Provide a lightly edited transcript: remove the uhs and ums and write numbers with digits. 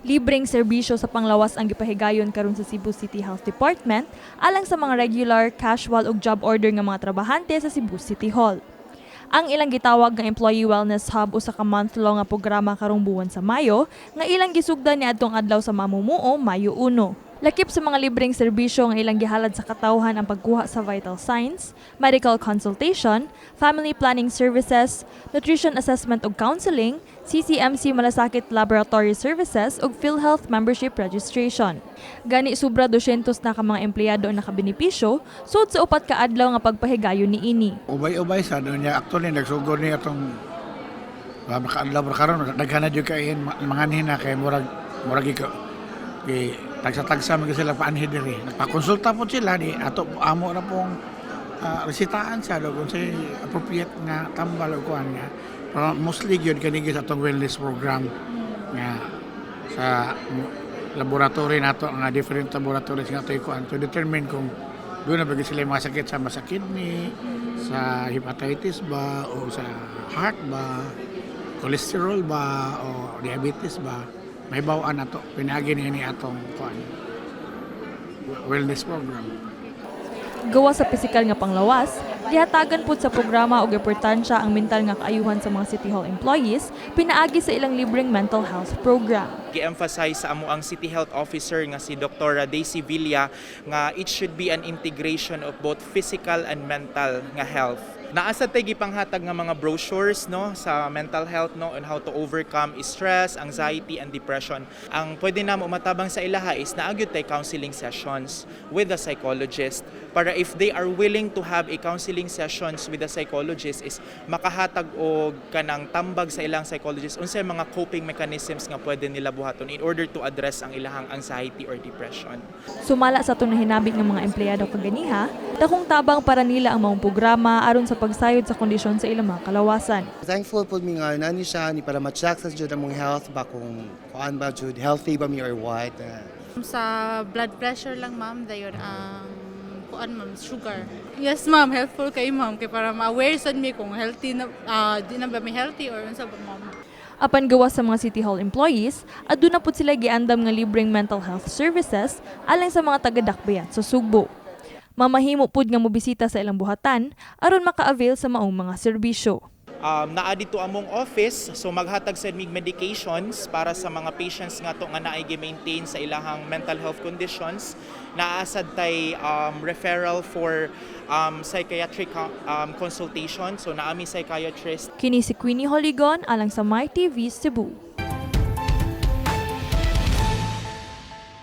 Libreng serbisyo sa panglawas ang gipahigayon karon sa Cebu City Health Department alang sa mga regular, casual ug job order nga mga trabahante sa Cebu City Hall. Ang ilang gitawag nga Employee Wellness Hub usa ka month-long nga programa karong buwan sa Mayo nga ilang gisugdan niadtong adlaw sa mamumuo, Mayo 1. Lakip sa mga libreng serbisyo nga ilang gihalad sa katawhan ang pagkuha sa vital signs, medical consultation, family planning services, nutrition assessment ug counseling, CCMC Malasakit Laboratory Services ug PhilHealth membership registration. Gani sobra 200 na ka mga empleyado ang nakabenepisyo sud sa 4 ka adlaw nga pagpahigayon niini. Ubay-ubay sa doon niya. Actually, nagsugod niya itong makaadlaw ra karon, daghan na jud kay mga na kay murag murag iko kay tagsa-tagsa man sila paanhi diri. Nagpakonsulta po sila di ato, amo na pong resitaan sa do kung say appropriate nga tambal o kuan nga. Pero mostly gyud kani sa atong wellness program nga sa laboratory nato, nga different laboratories nga ato kuan to determine kung doon na ba sila yung mga sakit sama sa kidney, sa hepatitis ba, o sa heart ba, cholesterol ba, o diabetes ba, may bawaan nato pinaagi ni atong kuan wellness program. Gawas sa pisikal nga panglawas, gihatagan pud sa programa og importansya ang mental nga kaayuhan sa mga City Hall employees pinaagi sa ilang libreng mental health program. Gi-emphasize sa amo ang City Health Officer nga si Dr. Daisy Villa nga it should be an integration of both physical and mental nga health. Naa sad tay gipanghatag nga mga brochures, no, sa mental health, no, on how to overcome stress, anxiety and depression. Ang pwede namo matabang sa ilaha is naa gyud tay counseling sessions with the psychologist para if they are willing to have a counseling sessions with the psychologist is makahatag og kanang tambag sa ilang psychologist unsay mga coping mechanisms nga pwede nila buhaton in order to address ang ilahang anxiety or depression. Sumala sa atong nahinabi ng mga empleyado kaganiha, dakong tabang para nila ang maong programa aron sa pagsayod sa kondisyon sa ilang mga kalawasan. Thankful po mi nga nani siya ni para ma-check sa jud among health ba, kung kuan ba jud, healthy ba mi or what. Sa blood pressure lang, ma'am, dayon ang kuan, ma'am, sugar. Yes, ma'am, helpful kay, ma'am, kay para ma-aware sad mi kung healthy na di na ba mi healthy or unsa ba, ma'am. Apan gawas sa mga City Hall employees, aduna pud sila giandam nga libreng mental health services alang sa mga taga-dakbayan sa Sugbo. Mamahimo pud nga mobisita sa ilang buhatan aron maka-avail sa maong mga serbisyo. Naa dito among office, so maghatag sa mig medications para sa mga patients nga to nga naay gi-maintain sa ilahang mental health conditions. Naa sad tay referral for psychiatric consultation, so naa mi psychiatrist. Kini si Queenie Holigon alang sa My TV Cebu.